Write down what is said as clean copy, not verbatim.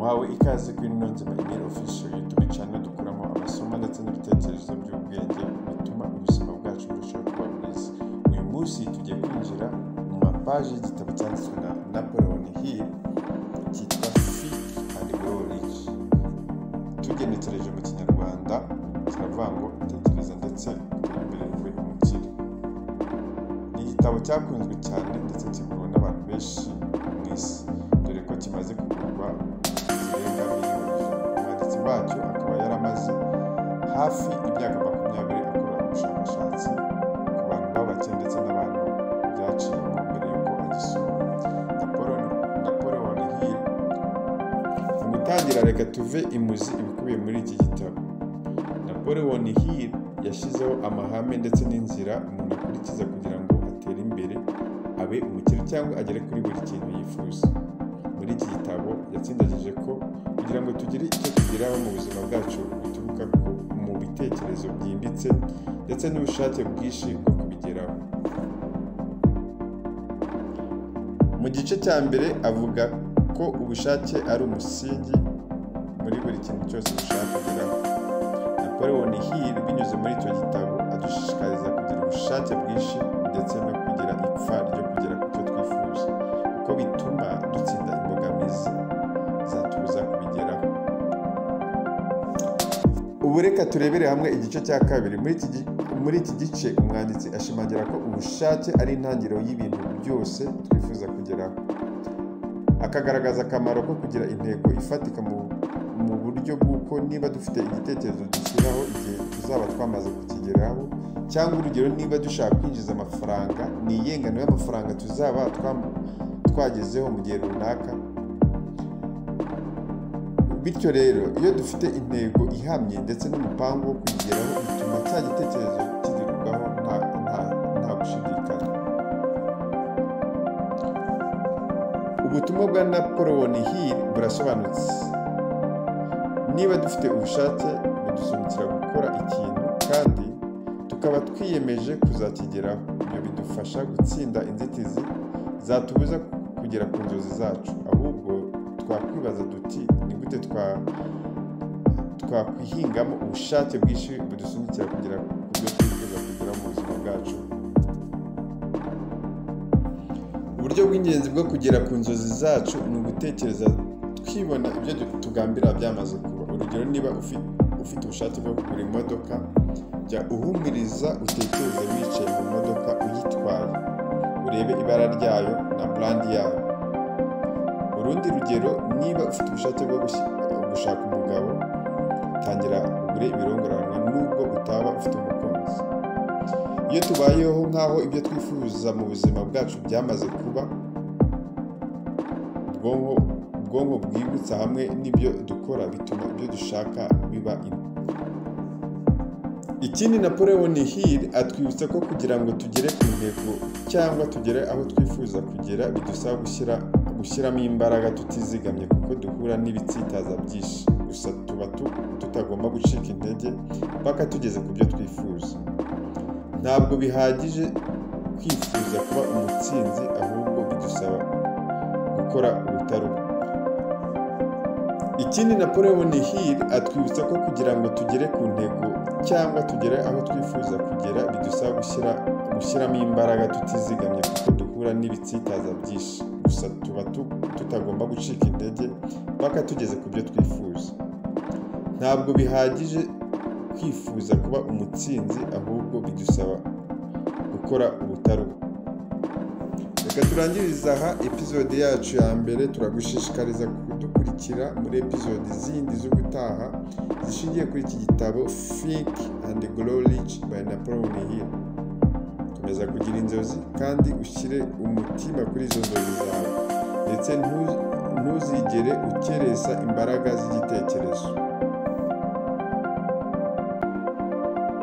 Wahawe ikaze kuri Niyonzima Emile Official YouTube channel, dukuramo amasomo ndetse n'ibitekerezo by'ubwenge bituma ubuzima bwacu burushaho kuba bwiza. Uyu munsi tugiye kwinjira mu mapaji y'igitabo cyanditswe na Napoleon Hill cyitwa Think and Grow Rich. Tugenekereje mu Kinyarwanda kiravuga ngo tekereza ndetse utere imbere ube umukire. Ni igitabo cyakunzwe cyane ndetse kigurwa n'abantu benshi mu isi, dore ko kimaze kugurwa zirenga miliyoni 100. Umwanditsi wacyo akaba yaramaze hafi imyaka 20 akora ubushakashatsi ku bantu b'abakire ndetse n'abantu byaciyemo mbere y'uko agisohora. Napoleon Hill. Mu gutangira, reka tuve imuzi ibikubiye muri iki gitabo. Napoleon Hill yashyizeho amahame ndetse n'inzira umuntu akurikiza kugira ngo atere imbere, abe umukire cyangwa agere kuri buri kintu yifuza. Muri iki gitabo yatsindagije ko kugira ngo tugire icyo tugeraho mu buzima bwacu bituruka mu bitekerezo byimbitse ndetse n'ubushake bwinshi bwo kubigeraho. Mu gice cya mbere avuga ko ubushake ari umusingi muri buri kintu cyose dushaka kugeraho. Napoleon Hill binyuze muri icyo gitabo adushishikariza kugira ubushake bwinshi ndetse no kugira ipfa ryo kugera ku cyo twifuza, kuko bituma dutsinda imbogamizi zatubuza kubigeraho. Ubu reka turebere hamwe igice cya kabiri. Muri iki gice umwanditsi ashimangira ko ubushake ari intangiriro y'ibintu byose twifuza kugeraho, akagaragaza akamaro ko kugira intego ifatika mu buryo bw'uko niba dufite igitekerezo dushyiraho igihe tuzaba twamaze kukigeraho, cyangwa urugero niba dushaka kwinjiza amafaranga, ni iyihe ngano y'amafaranga tuzaba twagezeho mu gihe runaka. Bityo rero, iyo dufite intego ihamye ndetse n'umupango wo kuyigeraho, bituma cya gitekerezo kigerwaho nta gushidikanya. Ubutumwa bwa Napoleon Hill burasobanutse. Niba dufite ubushake budusunikira gukora ikintu kandi tukaba twiyemeje kuzakigeraho, ibyo bidufasha gutsinda inzitizi zatubuza kugera ku nzozi zacu. Ahubwo twakwibaza duti: ni gute twakwihingamo ubushake bwinshi budusunikira kugera ku byo twifuza kugeraho mu buzima bwacu? Uburyo bw'ingenzi bwo kugera ku nzozi zacu ni ugutekereza twibona ibyo tugambira byamaze kuba. Urugero, niba ufite ubushake bwo kugura imodoka, jya uhumiriza utekereze wicaye mu modoka uyitwaye, urebe ibara ryayo na brand yayo. Urundi rugero, niba ufite ubushake bwo gushaka umugabo, tangira ugure ibirongoranwa nubwo utaba ufite umukunzi. Iyo tubayeho nk'aho ibyo twifuza mu buzima bwacu byamaze kuba, ubwonko bwibutsa hamwe n'ibyo dukora bituma ibyo dushaka biba. Ikindi, Napoleon Hill atwibutsa ko kugira ngo tugere ku ntego cyangwa tugere aho twifuza kugera, bidusaba gushyiramo imbaraga tutizigamye, kuko duhura n'ibitsitaza byinshi. Gusa tuba tutagomba gucika intege mpaka tugeze ku byo twifuza. Ntabwo bihagije kwifuza kuba umutsinzi, ahubwo bidusaba gukora ubutaruka. Ikindi, Napoleon Hill atwibutsa ko kugira ngo tugere ku ntego cyangwa tugere aho twifuza kugera, bidusaba gushyiramo imbaraga tutizigamye, kuko duhura n'ibitsitaza byinshi. Gusa tuba tutagomba gucika intege mpaka tugeze ku byo twifuza. Ntabwo bihagije kwifuza kuba umutsinzi, ahubwo bidusaba gukora ubutaruka. Reka turangirize aha episode yacu ya mbere. Turagushishikariza kudukurikira muri episode zindi z'ubutaha zishingiye kuri iki gitabo Think and Grow Rich by Napoleon Hill. Komeza kugira inzozi kandi ushyire umutima kuri izo nzozi zawe, ndetse ntuzigere ukeresa imbaraga z'igitekerezo.